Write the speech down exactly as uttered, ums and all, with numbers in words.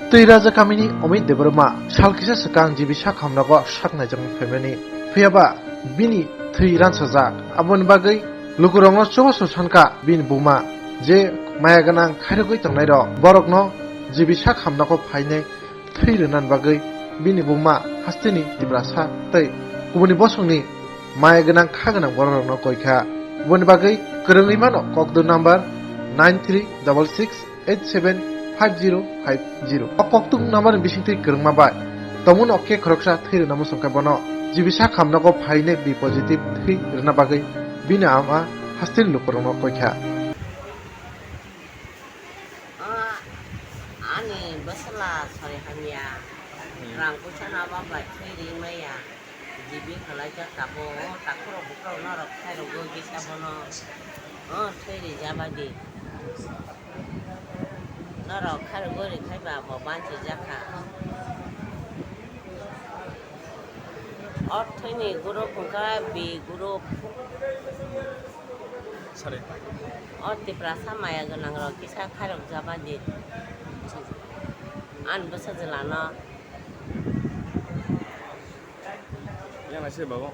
Twi Raja kamini Amit Debbarma sal kisa swkang G B sak hamnago sak naijakmani phaimani. Phiyaba bini thwi ransajak. Aboni bagwi lukurokno chubachu sankha bini buma, je maya gwnang khairogwi tongnairok, borokno G B sak hamnago phainai thwi rwnani bagwi bini buma hasteni Tiprasa tei kubuni bosongni maya gwnang kha gwnang bororokno koikha. Boni bagwi kwrwngwi mano kokduk number nine three double six eight seven five zero five zero. O kokduk number ni bisingtwi kwrwngma bai tongmani okhe khoroksa thwi rwna muchungkha bono G B sak hamnago phainai B positive thwi rwna bagwi bini ama hasteni lukurokno koikha. Ah, ani bwsala sori hamya. Hmm. Rang puisa na ba bai thwi ri maya. G B khalai jak tabuk, o takhurok bukhurok norok khairogwi kisa bono. O thwi ri jaba di. Norok khairogwi ri khai ba bo banchi jak kha. O thwini group hwnkha B group. Sorry. O Tiprasa maya gwnang rok kisa khairok jaba di. Ani bwsa jwlano. Yang nasi bago.